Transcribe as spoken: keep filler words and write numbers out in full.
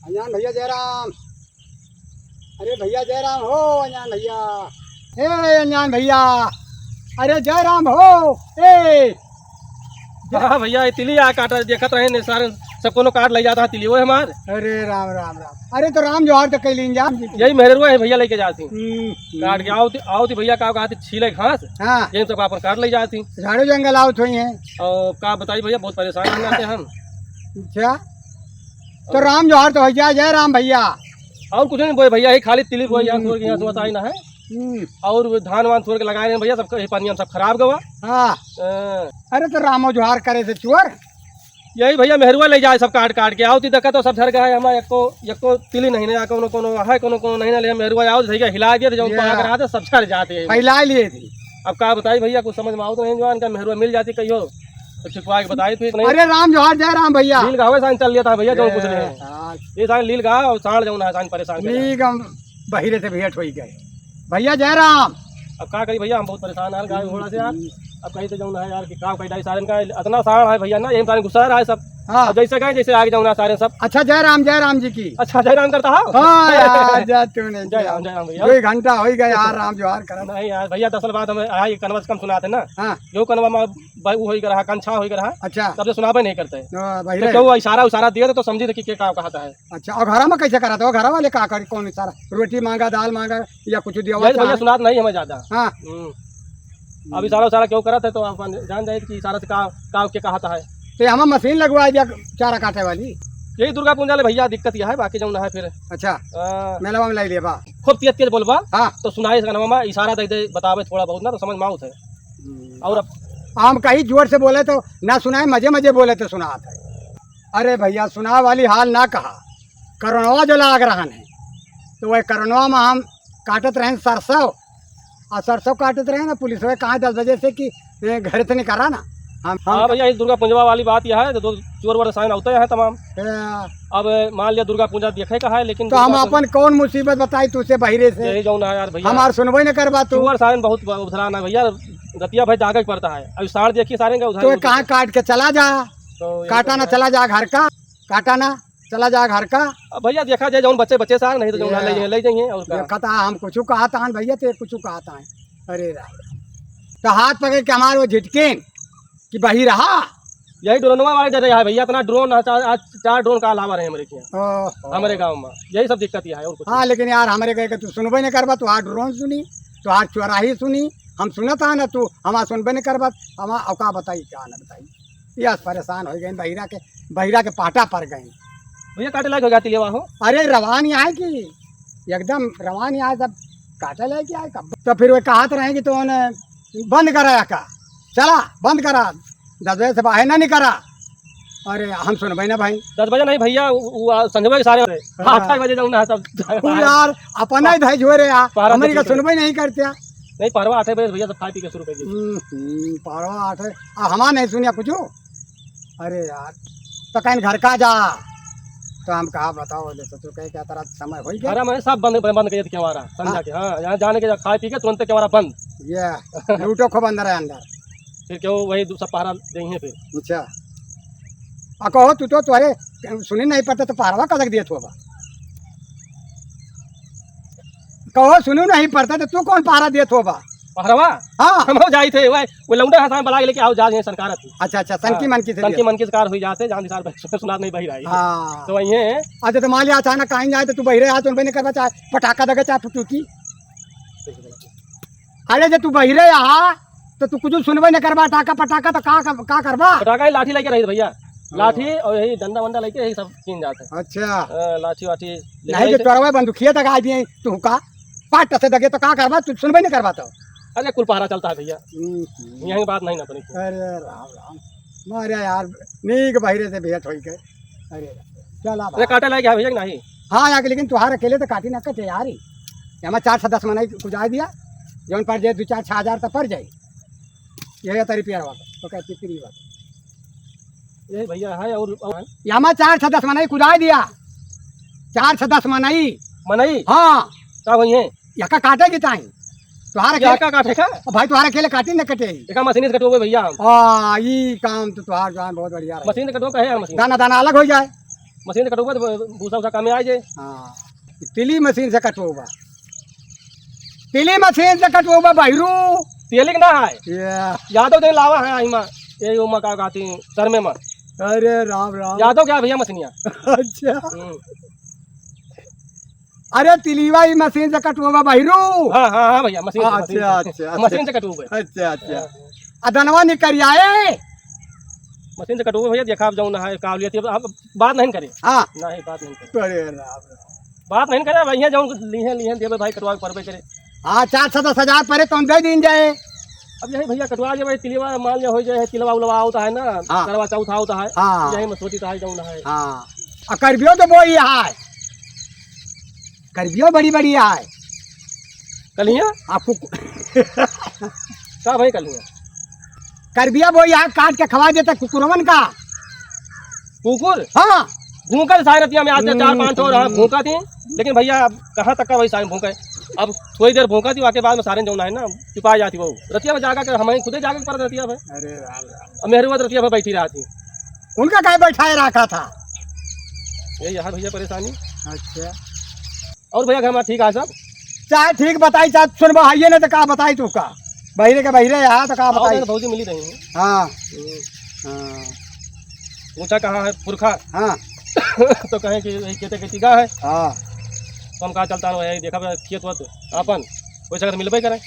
अनजान भइया जयराम। अरे भइया जयराम हो अनजान भइया। ए अनजान भइया। अरे जयराम हो। ए। हाँ भइया, ये तिली आ काटा, देखत रहे ने सारे, सब कोनो काट लइ जात है तिली, वो हमार। अरे राम, राम, राम। अरे तो राम जोहार तो कइ लीन जा। यही मेहरुआ है भइया, लइके जात ही। हम्म, हम्म। काट के आओ थी, आओ थी भइया, का कहत ही, छीले घास। हाँ। यही सब आपन काट लइ जात ही। झाड़ू जंगल आवत होइहैं। और का बताई भइया, बहुत परेशान हो जाते हम। अच्छा। तो राम जोहार तो होइ जाए, जय राम भइया। और कुछ नहीं बोए भइया, यही खाली तिली बोए, यहाँ थोड़ के यहाँ से बताई ना है। हम्म। और धान वान थोड़ के लगाए रहे भइया, सब ये पानी हम सब खराब गवा। हाँ। हाँ। अरे तो रामो जोहार करे से चोर। यही भइया मेहरुआ लइ जाए सब काट काट के, आओ ती देखा तो सब झर गया है, हमारा एको, एको तिली नहीं ना, कोनो कोनो है, कोनो कोनो नहीं ना, ले मेहरुआ आओ भइया हिला दिया, तो जौन या। पाक रहा था सब झर जाते हैं। फैला लिए थी। अब का बताई भइया, कुछ समझ में आओ तो नहीं, जवान का मेहरुआ मिल जाती कहियो। तो छिपवा के बताई तू, एक नहीं। अरे राम जोहार, जय राम भइया। लील गावे साइन चल लेता है भइया, जो कुछ नहीं है। हाँ। ये साइन लील गा और साढ़ जौन है साइन परेशान कर लील गा। बहिरे से भेंट होई गए। भइया जय राम। अब का करी भइया, हम बहुत परेशान है गाय घोड़ा से यार। अब कहीं तो जौन है यार कि का कही डाई सारन का, इतना साढ़ है भइया ना, यही सारन गुस्सा रहा है सब। हाँ। अब जैसे कहें जैसे आगे जौन है सारे सब। अच्छा जय राम, जय राम जी की। अच्छा जय राम करता है। हाँ यार, जा तू नहीं जय राम, जय राम भइया। दो घंटा हो ही गया यार, राम जोहार करत। नहीं यार भइया, दरअसल बात हमें आई कनवा से कम सुनाते ना। हाँ। यो कनवा में भाई वो होई रहा, कंछा होई रहा। अच्छा। तब से सुनाबे नहीं करते। हाँ, भाई तो रे। क्यों इशारा उशारा दिए थे तो समझी थे कि के का कहता है। अच्छा, और घरा में कैसे करत हो? घरा वाले का करी, कौन इशारा? रोटी मांगा, दाल मांगा या कुछ दिया हुआ यही भैया चाहे? सुनात नहीं हमें ज्यादा। हाँ। हम्म। अब इशारा उशारा क्यों करत है तो अपन जान जाए कि इशारा से का, का के कहता है। तो ये हमें मशीन लगवा दिया चारा काटे वाली। यही दुर्गा पूजा ले भैया दिक्कत यह है, बाकी जौन है फिर। अच्छा। हाँ। मेलवा में लाई लेबा। खूब तेज तेज बोलबा। हाँ। तो सुनाए इस गाना में इशारा दे दे, बतावे थोड़ा बहुत ना तो समझ में आवत है। हम्म। और अब हम कहीं जोर से बोले तो ना सुनाए, मजे मजे बोले तो सुनात है। अरे भैया, सुनावे वाली हाल ना कहा, करोनवा जो लाग रहन है, तो वह करोनवा में हम काटत रहेन सरसों, और सरसों काटत रहेन, पुलिस वाले कहा दस बजे से कि, "ए, घर से निकरा ना।" हम, हम हाँ भैया, इस दुर्गा पूंजवा वाली बात यह है, तो दो चोर वोर साइन होते हैं तमाम। ए, अब मान लिया दुर्गा पूजा देखे का है, लेकिन तो हम दुर्गा पूजा अपन कौन मुसीबत बताई तुझसे बहिरे से? यही जौन है यार भैया। हमार सुनबे न करबा तू। चोर साइन बहुत ब-, उधरा ना भैया, रतिया भाई जागे के पड़ता है। अभी साढ़ देखिए सारे का उधर तो उधर। कहाँ काट के चला जा, तो यही काटा सब ना है। चला जा घर का, काटा ना। चला जा घर का। अब भैया देखा जाए, जौन बच्चे, बच्चे सार, नहीं तो जौन ये ले जाइए, ले जाइए, और का? देखा था, हम कुछ कहा था भैया, ते कुछ कहा था। अरे राम राम। तो हाथ पकड़ के हमारे वो झिटकेन कि बही रहा। यही ड्रोनवा वाले डरे है भैया, इतना ड्रोन है, चार, आज चार ड्रोन का अलावा रहे हमारे यहाँ, ओहो। हमारे गाँव में। यही सब दिक्कत यह है, और कुछ हाँ, नहीं। लेकिन यार, हमारे कहे के तू सुनबे नहीं करबा, तू हाथ ड्रोन सुनी, तू हाथ चौराही सुनी, हम सुनत है ना, तू हमार सुनबे नहीं करबा, हम औका बताई, क्या ना बताई। यस, परेशान होइ गइन, बहिरा के, बहिरा के पाटा पर गइन। भैया, काटे लायक होइ गया तिलेवा हो? अरे, रवान यहाँ है कि एकदम रवान यहाँ है, सब काटे लायक यहाँ है। कब तो फिर वो कहत रहे कि तो उन्हें बंद करा का, चला बंद करा, दस बजे से बाहर ना निकरा। अरे, हम सुनबे ना भाई। दस बजे नहीं भैया, वो, वो, आ, संझवा के सारे हाँ। आठ बजे जाऊँ ना सब। वो यार, अपना ही धैज हो रे यार, पहरा हमारी का देखिए। सुनबे नहीं करते। नहीं, पहरवा आठ बजे भैया सब खाए पी के शुरू कर दिए। हम्म, हम्म, पहरवा आठ है। आ, हमार नहीं सुनिया कुछ। अरे यार, तो कहीं घर का जा। तो हम कहा, बताओ, ले तो तू कहे, क्या तरह समय हो गया? अरे, मैंने सब बंद, बंद कर दिया हमारा, समझा हाँ। के, हाँ, यहाँ जाने के, खाए पी के तुरंत के हमारा बंद। ये लूटो खूब अंदर है अंदर। फिर क्यों वही दू-, सब पहरा देंगे फिर। अच्छा। आ कहो, तू तो, तुम्हारे सुनी नहीं पड़ता तो पहरवा कदक दिए तू अब। कहो सुनू नहीं पड़ता तो तू कौन पहरा देत होबा? पहरवा? हाँ। हम हो जाई थे, वह, वो लौंडा हसान बला के लेके आओ, जा, ये सरकार थी। अच्छा, अच्छा, सनकी हाँ, मनकी से सनकी दिया। मनकी सरकार हुई जाते, जान सार सुनात नहीं बही रही। हाँ। तो वही है। अच्छा, तो मान लिया अचानक कहीं जाए तो तू बहिरे आ, तो नहीं करबा, चाहे पटाखा देगा, चाहे फुटूकी। अरे, जे तू बहिरे आ, तो तू कुछ सुनबे नहीं करबा, टाका पटाखा तो का, का करबा? पटाखा ही लाठी लेके रही भैया। हाँ। लाठी और यही डंडा वंडा लेके यही सब कीन जाते हैं। अच्छा। हाँ, लाठी वाठी नहीं, जो चोरवा बंदूकिया तक आ दिए, तू का पाट से दगे तो का करबा, तू सुनबे नहीं करबा तो। अरे, कुल पहरा चलता है भैया। हम्म, हम्म। यही बात नहीं ना बनी। अरे राम राम, मारे यार, नीक बहिरे से भेंट होई के। अरे राम, चला अरे, भाई। काटे लायक है भैया कि नहीं? हाँ, यार, लेकिन तुहार अकेले तो काटी ना कटे यार ही। हमें चार से दस मनई कुजाई दिया, जौन पड़ जाए दो चार छः हजार तो पड़ जाए। यही तो रिपेयर वाला, तो क्या पिपरी वाला। यही भैया है और, और ये हमें चार से दस मनई कुदाई दिया। चार से दस मनई। मनई? हाँ। का वही है? यका काटे की ताई। तुहार अकेले यका काटे का? ओ भाई, तुहार अकेले काटी न कटे। एका मशीन से कटोगे भैया हम। हाँ, ई काम तो तुहार जान बहुत बढ़िया रहे। मशीन से कटो का है यार मशीन? दाना, दाना अलग हो जाए। मशीन से कटउबा तो भूसा उसा कम आ जाए। हाँ, तिली मशीन से कटउबा, तिली मशीन से कटउबा बहिरू। तेलिक ना है। या। यादव दिन लावा है इमा, ये उमा का कहती, सर में मा। अरे राम राम। यादव क्या भैया मशीनिया? अच्छा। हम्म। अरे तिलीवा ई मशीन से कटउबा बहिरू। हाँ, हाँ, हाँ भैया, मशीन से, हाँ, मशीन अच्छा, से। अच्छा, अच्छा। मशीन से कटउबा। अच्छा, अच्छा। हाँ। अदनवा निकल आए। मशीन से कटउबा भैया, देखा अब जौन है, काबिलियत अब बात नहीं करे। हाँ। नहीं, बात नहीं करे। अरे राम राम। बात नहीं करे, भैया जौन लीहे, लीहे, देवे भाई, कटवा के परबे करे। हाँ, चार से दस हजार परे तो हम दे दीन जाए। अब यही भैया कटवा जे भाई, तिलवा मान लिया हो जाए, तिलवा उलवा होता है ना, हाँ। करवा चौथ होता है, हाँ। यही में सोची तो है, जौन है। हाँ। आ करबियो तो बोई है, करबियो बड़ी बड़ी है। कलिया? आपको का भाई कलिया? करबिया बोई है, काट के खवा देता कुकुरवन का। कुकुर? हाँ। भूखा सारे रतिया में आते चार पाँच ठो रहा, हम्म। भूखा थी, लेकिन भैया अब कहाँ तक का वही सारे भूखा है। अब थोड़ी देर भूखा थी, वाके बाद में सारे जौन है ना, चिपा जाती वो। रतिया में जागा के, हमें खुदे जागे के पड़त रतिया में। अरे राम राम। अब मेहरुआ तो रतिया में बैठी रहा थी। उनका काहे बैठाए रखा था? यही है भैया परेशानी। अच्छा। और भैया घर में ठीक है सब? चाहे ठीक बताई, चाहे सुन बहाइए ना तो का बताई तू का? बहिरे के बहिरे यहाँ तो का और बताई? भैया भौजी मिली रही हैं। हाँ। हम्म। हाँ। पूछा कहाँ है पुरखा? हाँ। तो कहे कि यही खेते के टिका है। हाँ। तो हम कहा चलता है, वही देखा खेत वत आपन, वैसे अगर मिलबे करें।